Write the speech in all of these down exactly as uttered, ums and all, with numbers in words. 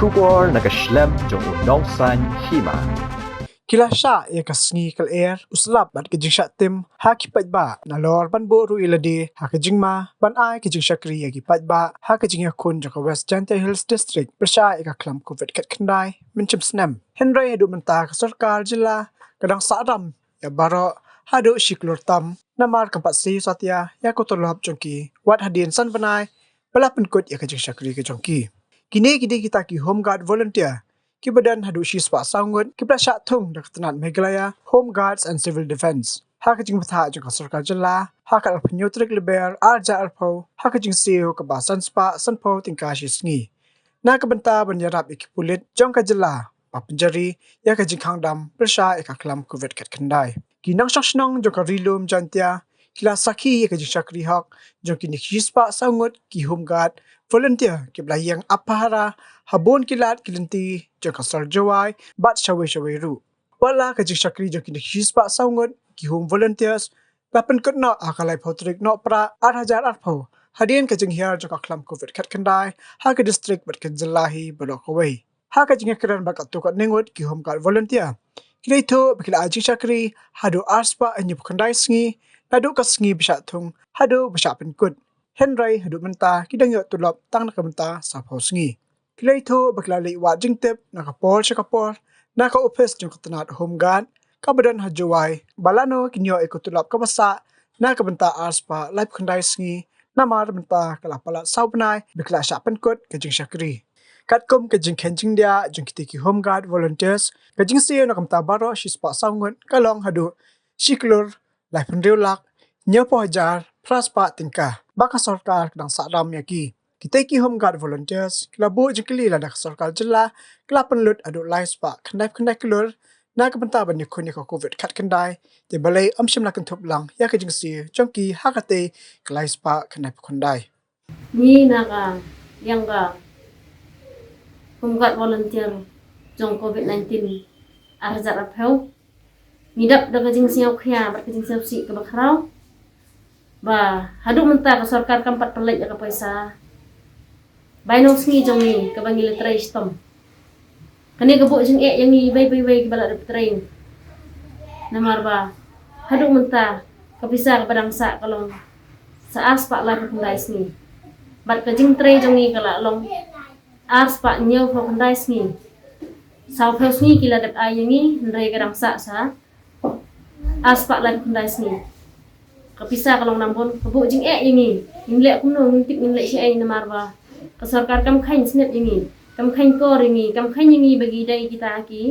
Khubor na ka shlem jong u nongsan hima. Ki la shah ïa ka sngi ka lyer, u slap bad ka jingshah tim ha ki paidbah, nalor ban buh ruh ïa lade ha ka jingma ban ai ka jingshakri ïa ki paidbah ha ka jingïakhun jong ka West Jaintia Hills District pyrshah ïa ka khlam covid khatkhyndai mynshem snem. Hynrei haduh mynta ka sorkar jylla ka dang sah ram ïa baroh haduh shi klur tam, namar kam pat siew satia ïa ka tulop jong ki wat hadien san bnai ba la pynkut ïa ka jingshakri ka jong ki. Kine ki dei kita ki Home Guard volunteer kiba don haduh shispah saw ngut kiba la shah thung da ka tnat Meghalaya Home Guards and Civil Defence ha ka jingbthah jong ka sorkar jylla ha ka arphew hynñiew tarik Lber arhajar arphew ha ka jingsiew kaba sanspah sanphew tyngka shi sngi, na ka bynta ban ïarap ïa ki pulit jong ka jylla ba pynjari ïa ka jingkhang dam pyrshah ïa ka khlam covid khatkhyndai. Ki nongshong shnong jong ka Ri Lum Jaintia ki la sakhi ïa ka jingshakri hok jong kine ki shispah saw ngut ki Home Guard volunteer kiba la ïeng ap pahara ha bun ki lad ki lynti jong ka sor Jowai bad shawei shawei ruh. Wat la ka jingshakri jong kine ki shispah saw ngut ki Home Volunteers la pynkut noh ha ka laiphew tarik Nohprah arhajar arphew hadien ka jinghiar jong ka khlam covid khatkhyndai ha ka district bad ka jylla hi baroh kawei. Ha ka jingïakren bad katto katne ngut ki Home Guard volunteer ki la ïathuh ba ki la ai jingshakri haduh arspah hynñiewphew khyndai sngi naduh ka sngi ba shah thung haduh ba shah pynkut. Hynrei haduh mynta ki dang ïoh tulop tang na ka bynta sawphew sngi. Ki la ïathuh ba ki la leit wad jingtip na ka por sha ka por na ka ophis jong ka tnat Home Guard kaba don ha Jowai ba lano kin ïoh ïa ka tulop kaba sah na ka bynta arspah laiphew khyndai sngi, namar mynta ka la palat saw bnai ba ki la shah pynkut ka jingshakri. Katkum ka jingkheiñ jingdiah jong kita ki Home Guard volunteers, ka jingsiew na ka bynta baroh shispah saw ngut ka long haduh shi klur laiphew hynriew lak hynñiewphew hajar phraspah tyngka ba ka sorkar ka dang sah ram ïa ki. Kita ki Home Guard volunteers ki la buh jingkylli lada ka sorkar jylla ka la pynlut haduh laispah khyndaiphew khyndai klur na ka bynta ban ïakhun ïa ka covid khatkhyndai, te balei ym shym la kynthup lang ïa ka jingsiew jong ki ha katei ka laispah khyndaiphew khyndai. Ngi na ka liang ka Home Guard volunteer jong covid nineteen arhajar arphew, ngi dap da ka jingsngewkhia bad ka jingsngewsih kaba khraw ba haduh mynta ka sorkar kam pat pynleit ïa ka pisa bai nongsngi jong ngi kaba ngi la trei shitom. Kane ka buh jingeh ïa ngi iwei pa iwei kiba la dep trei. Namar ba haduh mynta ka pisa kaba dang sah ka long sa arspah laiphew khyndai sngi. Bad ka jingtrei jong ngi ka la long arspah hynñiewphew khyndai sngi. Sawphew sngi ki la dep ai ïa ngi, hynrei ka dang sah sa arspah laiphew khyndai sngi. Ka pisa ka long nambun, ka buh jingeh ïa ngi. Ngim leh kumno, ngim tip ngin leh shaei namar ba ka sorkar kam kheiñ sngewbha ïa ngi, kam kheiñ kor ïa ngi, kam kheiñ ïa ngi ba ngi dei kita ki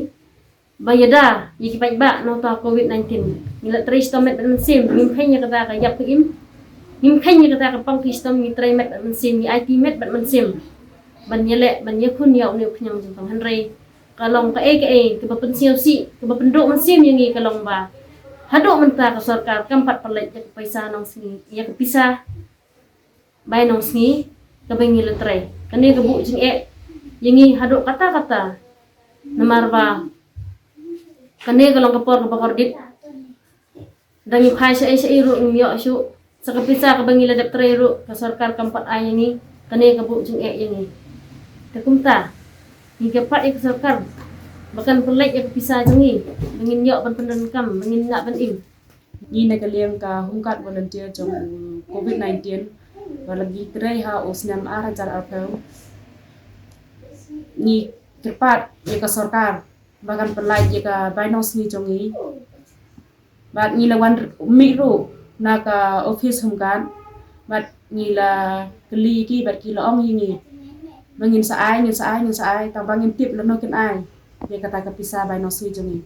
ba ïada ïa ki paidbah na uta covid nineteen. Ngi la trei shitom met bad mynsiem, ngim kheiñ ïa kata ka ïap ka im, ngim kheiñ ïa kata ka pang ki shitom, ngi trei met bad mynsiem, ngi aiti met bad mynsiem ban ïaleh ban ïakhun ïa une u khñiang jingtong, hynrei ka long kaei kaei kaba pynsngewsih, kaba pynduh mynsiem ïa ngi ka long ba haduh mynta ka sorkar kam pat pynleit ïa ka pisa nongsngi, ïa ka pisa bai nongsngi kaba ngi la trei. Kane ka buh jingeh ïa ngi haduh katta katta. Namar ba kane ka long ka por kaba kordit. Da ngi phai shaei shaei ruh ngim ïoh shuh. Sa ka pisa kaba ngi la dep trei ruh ka sorkar kam pat ai ïa ngi. Kane ka buh jingeh ïa ngi. Te kumta ngi kyrpad ïa ka sorkar ba kan pynleit ïa ka pisa jong ngi ba ngin ïoh ban pyndonkam, ba ngin lah ban im. Ngi na ka liang ka Home Guard volunteer jong u covid nineteen ba la ngi trei ha u snem arhajar arphew, ngi kyrpad ïa ka sorkar ba kan pynlait ïa ka bai nongsngi jong ngi. Bad ngi la wan mih ruh na ka office Home Guard bad ngi la kylli ïa ki bad ki la ong ïa ngi ba ngin sa ai, ngin sa ai, ngin sa ai, tang ba ngim tip lano kin ai ïa kata ka pisa bai nongsngi jong ngi.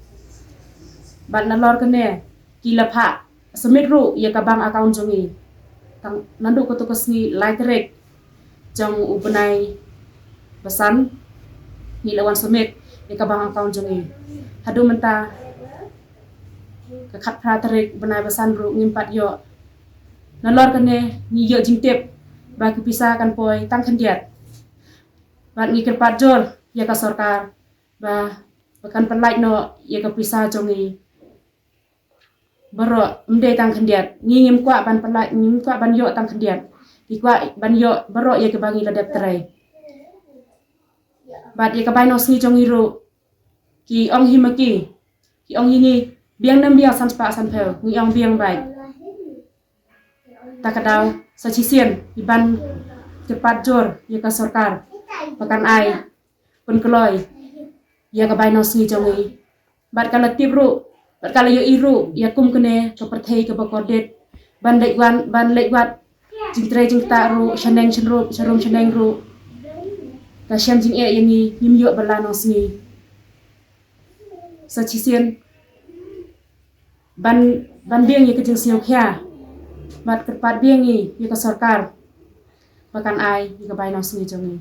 Bad nalor kane ki la phah submit ruh ïa ka bank account jong ngi. Tang naduh kato ka sngi lai tarik jong u bnai ba san ngi la wan submit ïa ka bank account jong ngi. Haduh mynta ka khatphra tarik bnai ba san ruh ngim pat ïoh. Nalor kane ngi ïoh jingtip ba ka pisa kan poi tang khyndiat. Bad ngi kyrpad jur ïa ka sorkar ba, ba kan pynlait noh ïa ka pisa jong ngi baroh, ym dei tang khyndiat. Ngi ngim kwah ban pynlait, ngim kwah ban ïoh tang khyndiat. Ngi kwah ban ïoh baroh ïa kaba ngi la dep trei. Bad ïa ka bai nongsngi jong ngi ruh, ki ong hi ma ki, ki ong hi ngi, biang nam biang san spah san phew, ngi ong biang bad. Ta ka daw sa shisien, i ban kyrpad jur ïa ka sorkar ba kan ai pynkloi ïa ka bai nongsngi jong ngi. Bad ka la tip ruh, bad ka la ïohi ruh ïa kum kane ka pyrthei kaba kordit, ban leit wan, ban leit wat jingtrei jingktah ruh, shaneng shanrum, sharum shaneng ruh, ka shem jingeh ïa ngi, ngim ïoh ba la nongsngi. Sa shisien ban, ban biang ïa ka jingsngewkhia, bad kyrpad biang ngi ïa ka sorkar ba kan ai ïa ka bai nongsngi jong ngi.